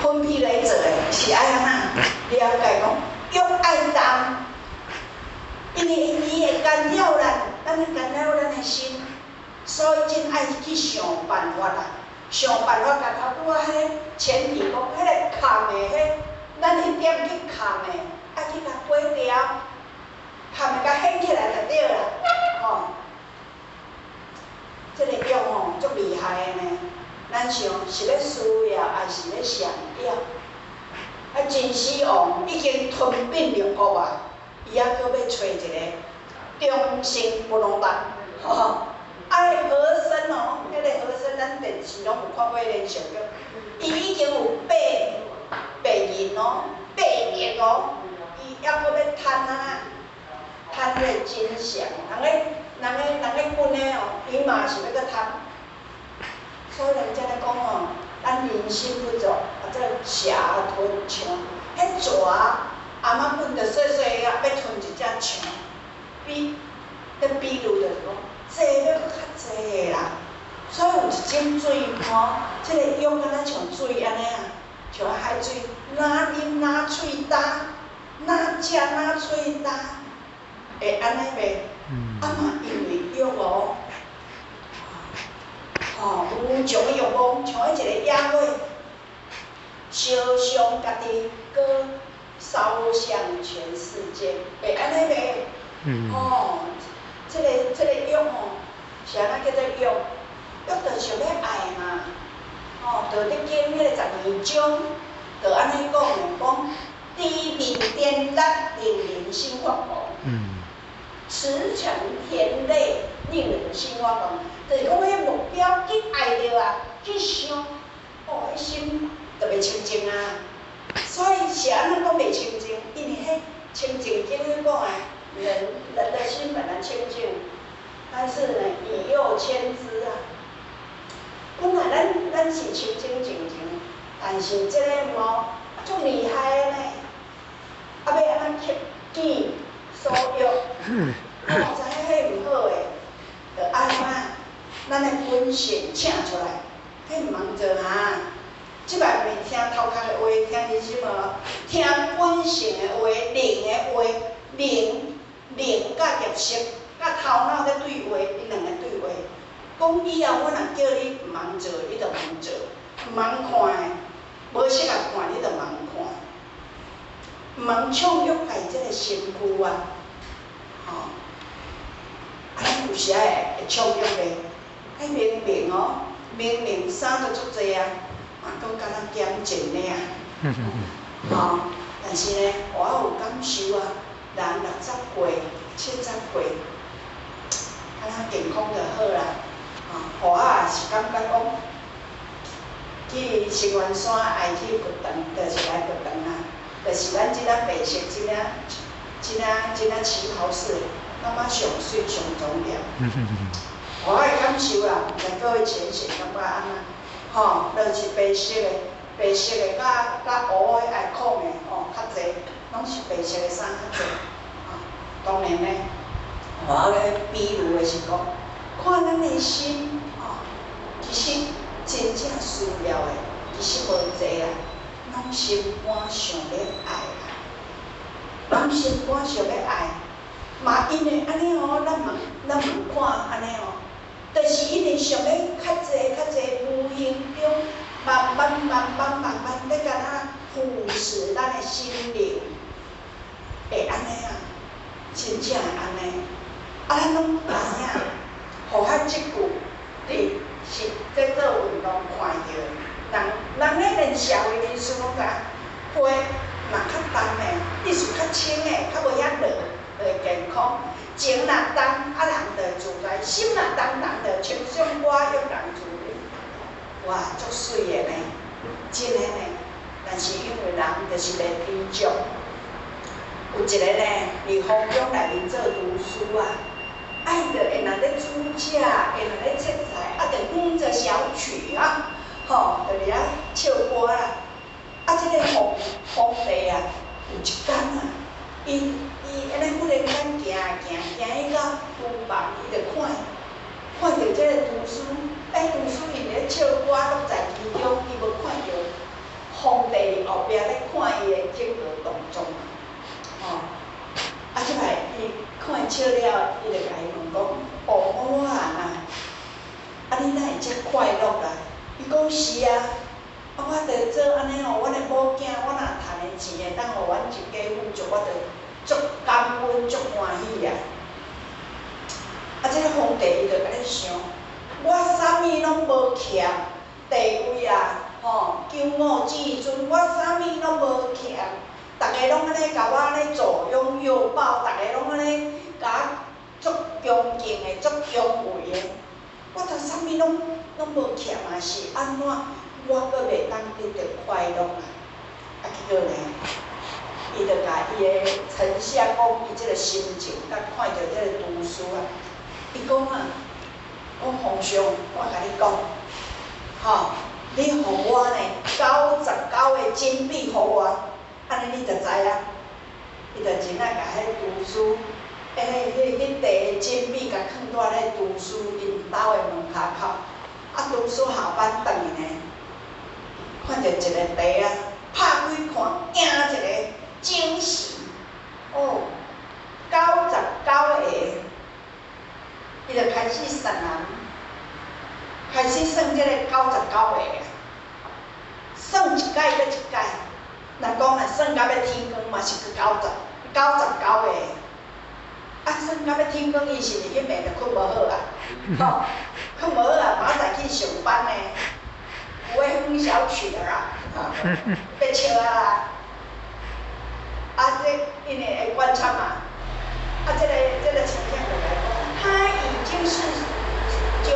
分批來做的，是愛按怎了解講，欲愛淡，因為伊會干擾咱，咱會干擾咱的心，所以真愛去想辦法啦，想辦法共頭拄仔彼个前提講，彼個崁的彼，咱彼點去崁的，愛去共過掉，崁的共掀起來就對啦，吼。這个欲吼足厲害的呢，咱想是欲需要，抑是欲想要？啊，秦始皇已經吞併六國啊，伊猶閣欲揣一个中興不攏得，吼！啊，和珅哦，彼个和珅，咱電視攏有看過連續劇，伊已經有八八銀哦，8億哦，伊猶閣欲貪啊，貪彼個真相，人咧軍的哦，伊嘛是欲閣貪。所以人才咧講哦，咱人心不足，啊，這蛇吞象，彼蛇阿媽本就細細个，欲吞一隻象，比咧比喻就是講，濟欲閣較濟啦。所以有一種水吼，這个欲敢若像水按呢啊，像海水，若啉若喙焦，若食若喙焦，會按呢袂？啊嘛因為欲哦。吼，無窮的欲望，像彼一个野火，燒傷家己，閣燒向全世界，會按呢袂？吼，這个欲吼，是按怎叫做欲？欲就想欲愛嘛。吼，《道德經》彼个12章，就按呢講的，講低眠顛力，令人心發狂。馳騁田獵，令人心發狂。就是講，彼目標去愛著啊，去想，哦，彼心就袂清淨啊。所以是按怎講袂清淨？因為彼清淨經咧講的，人的心本來清淨，但是呢，以欲牽之啊。本來咱是清清淨淨，但是這個毛足厲害的呢，啊，欲按怎克己所欲，我嘛知影彼毋好的，就按怎？咱的本性請出來，彼毋通做哈。這擺毋是聽頭殼的話，聽是啥物？聽本性的話，靈的話，靈佮意識、佮頭腦咧對話，𪜶兩个對話。講以後我若叫你毋通做，你就毋通做；毋通看的，無適合看，你就毋通看。毋通暢欲愛這个身軀啊，吼！啊，咱有時仔會暢欲袂？彼明明哦，明明衫都足濟啊，嘛閣敢若減一領，吼！但是呢，我有感受啊，人60歲、70歲，敢若健康就好啦。吼，我也是感覺講，去清源山愛去佛堂，就是來佛堂啊，就是咱這領白色這領、這領、這領旗袍式，感覺上媠上莊嚴。我的感受啦，毋知各位淺顯感覺按怎？吼，就是白色的、白色的佮佮烏的愛空的吼較濟，攏是白色的衫較濟。吼，當然呢，我咧比喻的是講，看咱的心吼，其實真正需要的，其實無濟啦，攏心肝想欲愛啦，攏心肝想欲愛，嘛因為按呢哦，咱嘛看按呢哦。就是因為想欲較濟較濟，無形中慢慢慢慢慢慢咧，敢若腐蝕咱的心靈，會按呢啊，真正會按呢。啊，咱攏知影，予較這久佇是咧做運動看著，人咧連社會人士攏知影，花若較重的，意思較輕的，較無遐熱，就會健康。情若重，啊人就會自在；心若重，人就會清爽，我欲人自由。哇，足媠的呢，真的呢。但是因為人就是袂知足。有一个呢，佇皇宮內面做廚師啊，愛著會若咧煮食，會若咧切菜，啊，就哼著小曲啊，吼，就佇遐唱歌啦。啊，這个皇帝啊，有一工啊，伊按呢忽然間行行行去到廚房，伊就看著這个廚師，廚師因咧唱歌樂在其中，伊無看著皇帝。看伊的整個動作嘛，吼，啊，這擺伊看伊笑了，伊就共伊問講：哦，某某人啊，啊你哪會遮快樂啦？伊講是啊，啊我著做按呢吼，阮的某囝，我若趁的錢會當予阮一家富足，我著足感恩足歡喜啊！啊，這個皇帝伊就按呢想，我啥物攏無欠，地位啊，吼，九五至尊，我啥物攏無欠，逐家攏按呢共我按呢左擁右抱，逐家攏按呢共我足恭敬的、足恭維的，我都啥物攏無欠啊，是按怎我閣袂當得著快樂啊？啊，結果呢，伊就共伊的丞相講伊這個心情，佮看著這個廚師啊，伊講啊，講皇上，我共你講，吼，你予我呢99個金幣予我，按呢你就知影。伊就真正共彼廚師，彼塊金幣共囥佇咧廚師𪜶兜的門跤口。啊，廚師下班轉去呢，看著一個袋仔，拍開看，驚一个，驚喜，哦，99個，伊就開始算啊，開始算這個99個啊，算一擺閣一擺，人講若算到欲天光嘛是閣99個，啊，算到欲天光，伊是毋是彼暝就睏無好啊？吼，睏無好啊，明仔載去上班呢，有的哼小曲兒啊，欲笑啊啦，啊，這𪜶會觀察嘛，啊，這個丞相就來講，他已經是99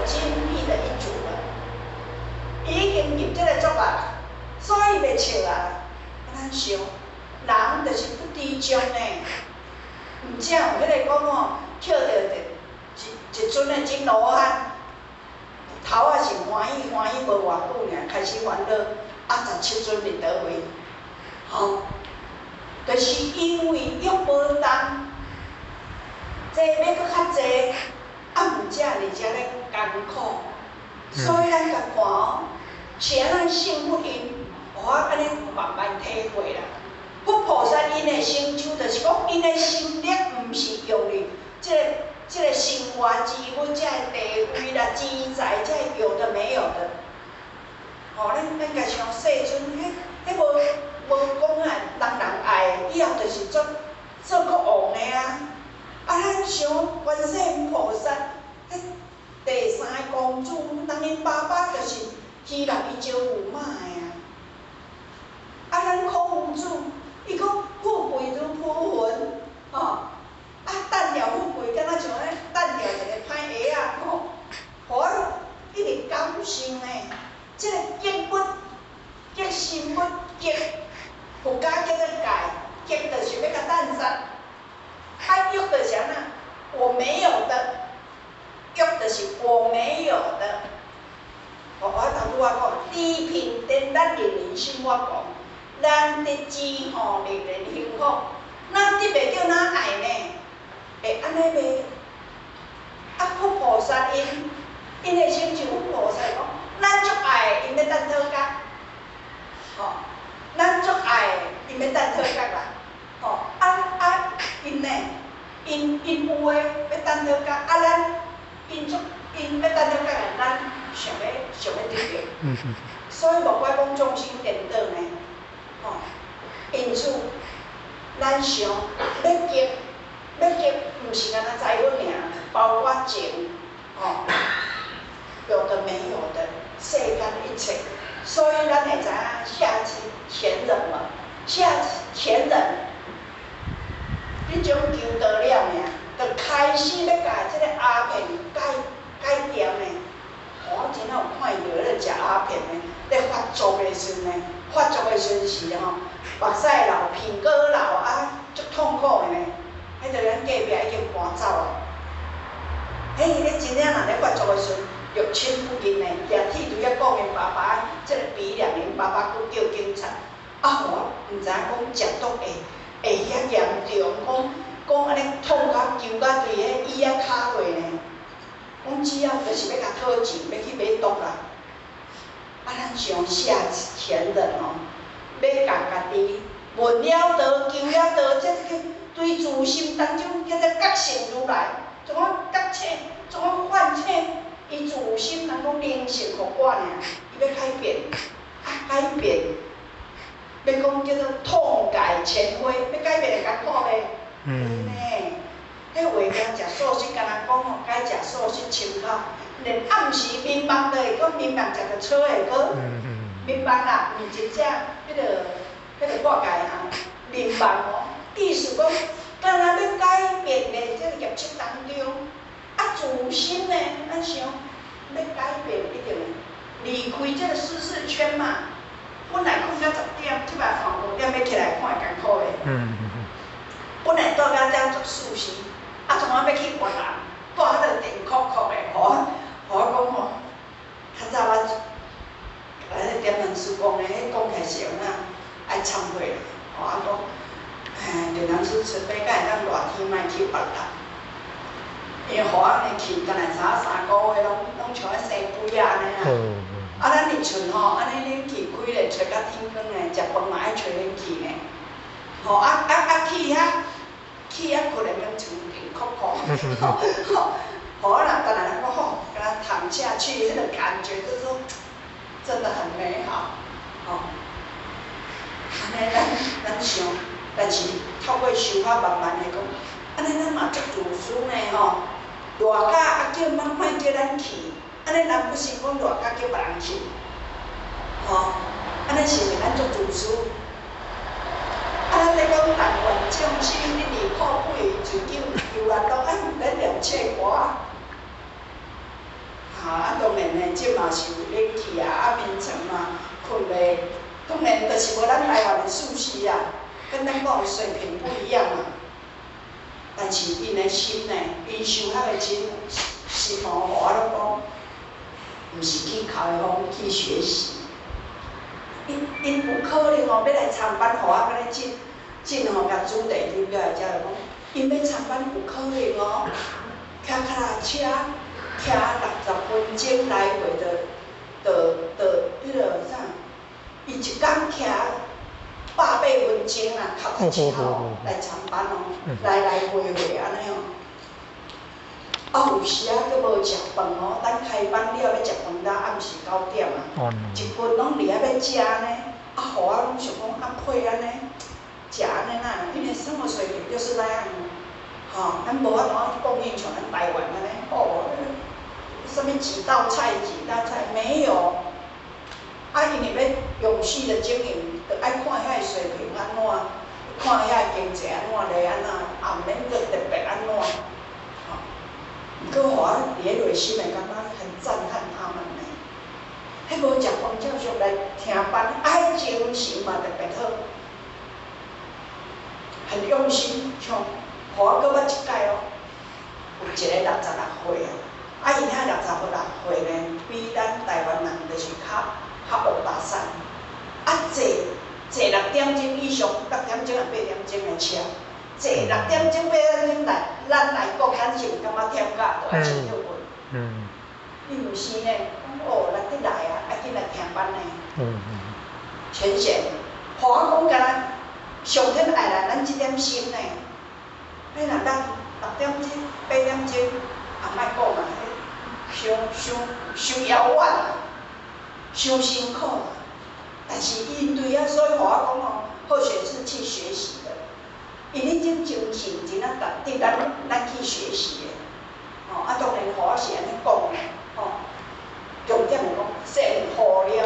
金幣的一組了，已經入這個族啊，所以袂笑啊。咱想，人就是不知足呢，毋才有彼个講吼，抾著一尊的金羅漢，頭仔是歡喜歡喜無偌久爾，開始煩惱，啊，17尊佇佗位？吼，就是因為欲無動，濟欲閣較濟，啊，毋才佇遮咧艱苦，所以咱共看哦，是按怎聖不因，予我按呢慢慢體會啦。佛菩薩𪜶的成就，就是講𪜶的心力，毋是用佇這個身外之物、這個地位啦、錢財，這個有的沒有的。吼，咱共想世尊，彼無講啊，人人愛的，以後就是做國王的啊。啊，咱想觀世音菩薩，彼第三个公主，人𪜶爸爸就是希望伊招駙馬的啊。啊，咱孔夫子，伊講富貴如浮雲，吼，啊，擲著富貴，敢若像按呢擲著一个歹鞋仔，吼，予我一直感受呢。這個覺物，覺心物覺，佛家叫做戒，覺就是欲共擲殺。啊，欲就是按怎？我沒有的，欲就是我沒有的。我頭拄仔講，低貧顛咱令人心我講，難得錢吼，令人幸福，哪得袂著哪愛呢？會按呢袂？啊，佛菩薩𪜶的成就，佛菩薩講，咱足愛的，𪜶欲擲討角，吼，咱足愛的，𪜶欲擲討角啦，吼，啊啊，𪜶呢？𪜶有的欲擲討角，啊咱𪜶足𪜶欲擲討角的，咱想欲得著，所以莫怪講眾生顛倒呢，吼，因此咱想欲得欲得，毋是干焦財物爾，包括情，吼，有的沒有的，世間一切，所以咱會知影下知前人嘛，下前人，彼種求道了爾，就開始欲共這個鴉片戒戒掉呢。我真正有看伊著咧食鴉片的，咧發作的時陣呢，發作的時陣是吼，目屎流，鼻哥流啊，足痛苦的呢。彼就咱隔壁已經搬走啊。彼咧真正若咧發作的時陣，六親不認的，舉鐵槌仔講𪜶爸爸，這個鼻梁𪜶爸爸閣叫警察。啊，予我毋知影講食毒會遐嚴重，講講按呢痛甲揪甲對彼椅仔跤落呢。講只要就是欲共討錢，欲去買毒啦。啊，咱想下前人哦，欲共家己問了道、求了道，這叫對自心當中叫做覺性如來，怎啊覺醒，怎啊喚醒？伊自心人講靈性予我爾，伊欲改變，啊改變，欲講叫做痛改前非，欲改變會艱苦袂？呢，彼話敢食素食，敢若講吼，改食素食清口，連暗時眠夢都會講眠夢食著草會閣，眠夢啦，毋是食彼個破戒啊，眠夢哦，意思講，敢若欲改變的這個業習當中，啊自心呢，咱想欲改變一定離開這個舒適圈嘛。本來睏到10點，這擺看5點欲起來看會艱苦袂？本來蹛到遮足舒適，啊，創啊欲去越南，蹛彼個電酷酷的，予我講吼，較早我來個點南師講的，彼講起來是有影愛懺悔啦，予我講，嘿，點南師慈悲，敢會當熱天莫去越南？因為予我按呢去，敢若知影3個月攏像咧生鬼仔按呢啦。啊，咱佇厝吼，按呢冷氣開咧，吹到天光咧，食飯嘛愛吹冷氣呢。吼啊啊啊！去遐去遐睏咧，眠床電酷酷，吼，予我若等下我吼，敢若躺下去，彼個感覺就是說真的很美好，吼。按呢咱想，但是透過修法慢慢的講，按呢咱嘛足自私呢吼。熱甲啊叫莫莫叫咱去，按呢咱不是講熱甲叫別人去，吼，按呢是毋是咱足自私？啊，咱咧講但願眾生得離苦鬼，隨境求安樂，啊，毋免念切歌。哈，啊，當然呢，這嘛是有冷氣啊，啊，眠床嘛，睏袂，當然就是無咱台灣的舒適啊，跟咱講的水平不一樣啊。但是𪜶的心呢，𪜶修學的真心哦，予我攏講，毋是去開放去學習，𪜶有可能哦，欲來參班，予我按呢真真吼，共主題入來才會講，𪜶欲參班有可能哦，騎腳踏車，騎60分鐘來回的，就彼個啥，伊一工騎180分鐘啦，腳踏車哦，來參班哦，來來回回按呢哦。啊，有時啊，閣無食飯哦，等開班了欲食飯到暗時9點啊，一群攏佇遐欲食呢，啊，予我攏想講啊配按呢，食按呢哪，因為生活水平就是那樣，吼，咱無法度供應像咱台灣按呢，哦，啥物幾道菜幾道菜沒有，啊，因為欲永續的經營，就愛看遐個水平按怎，看遐個經濟按怎咧按怎，也毋免閣特別按怎，吼。毋過予我佇咧內心會感覺很讚嘆他們呢。彼無食飯照常來聽班，啊，彼精神嘛特別好，很用心。像予我閣捌一擺哦，有一個66歲啊，啊，伊遐66歲呢，比咱台灣人就是較烏巴桑，啊坐坐6點鐘以上，6點鐘抑8點鐘的車，坐6點鐘8點鐘來，咱來講，咱是毋感覺忝甲，就愛先歇睏。伊毋是呢，講哦，難得來啊，愛緊來聽班呢。全線，予我講敢若上天愛來咱這點心呢，你若6點鐘、8點鐘，也莫講啊，彼傷傷傷遙遠啊，傷辛苦啊。但是𪜶對啊，所以予我講哦，或許是去學習的，因彼種精神真啊值得咱去學習的。吼，啊，當然予我是按呢講的，吼，重點是講善護念，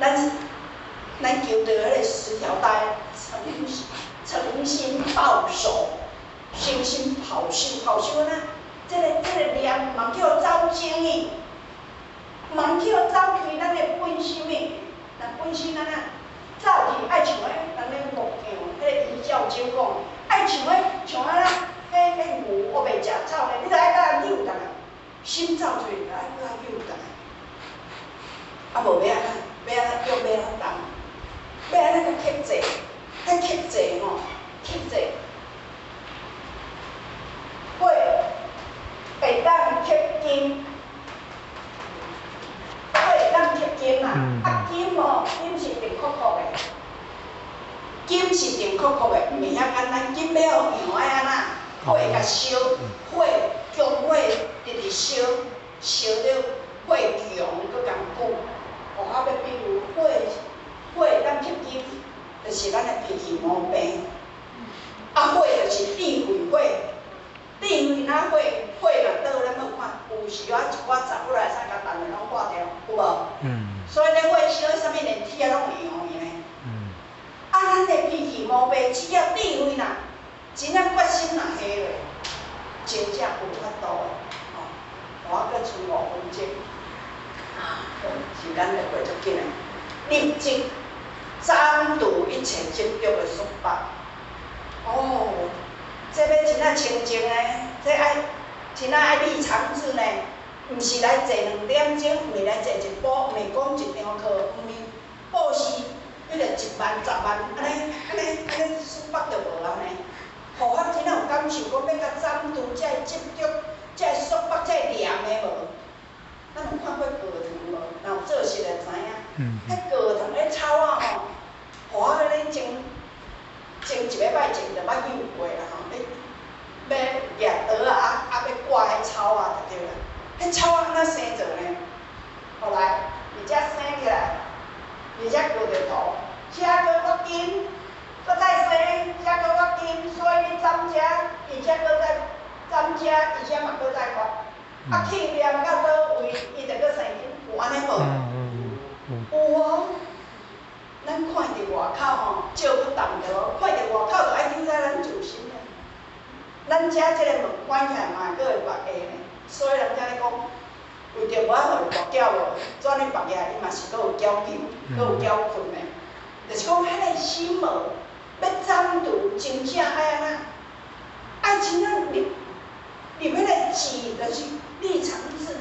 咱求著彼個十條大誠心抱守，誠心抱守，抱守按怎？這個念毋通叫走精去，毋通叫走去咱的本心的，若本心按怎？走去愛像彼人咧木匠，彼個伊教授講，愛像彼像按怎？彼牛學袂食草呢，你著愛共伊遛轉來，心走出去，著愛閣愛遛轉來。啊，無欲按怎？欲按怎約欲按怎動？欲按怎共克制？彼克制吼，克制，火會當克金，火會當克金啊！啊金吼，金是電酷酷的。金是定確確的，毋是遐簡單。金欲予熔愛按怎？火共燒，火強火直直燒，燒著火強閣共久。哦，啊，欲比如火火咱吸金，就是咱的脾氣毛病。啊，火就是智慧火，智慧若火火若倒，咱欲看有時啊一寡雜物來使共逐个攏化掉，有無？所以咧火燒啥物連鐵仔攏會熔去呢。啊，咱的脾氣毛病，只要智慧若真正決心若下落，真正有法度的，吼。我閣賰5分鐘，啊，好，時間就過足緊的，立即斬除一切執著的束縛。哦，這欲真正清淨呢，這愛真正愛立長志呢，毋是來坐2點鐘，毋是來坐一晡，毋是講一堂課，毋是布施，彼個1萬、10萬，按呢按呢按呢束縛就無啊呢。予我真正有感受，講欲共斬除這个執著、這个束縛、這个念的無？咱有看過誾糖無？若有做實就知影。彼誾糖彼草仔吼，予我咧前前一禮拜前就捌有過啦吼，欲欲舉刀仔啊啊欲割彼草仔就對啦。彼草仔按怎生做呢？後來佇遮生起來，佇遮割著頭，遮閣發根，閣再生，遮閣發根，所以你斬遮，伊遮閣再斬遮，伊遮嘛閣再發。啊，去念到佗位，伊就閣生根，有按呢無？有哦。咱看佇外口吼，照不動著，看佇外口就愛求在咱自心的。咱遮這個門關起來嘛，閣會縛下呢。所以人才咧講，為著無愛予伊縛繳無，轉去縛起來，伊嘛是閣有繳金，閣有繳困的。就是講，彼個心魔欲斬除，真正愛按怎？愛真正入入彼個智，就是立長志。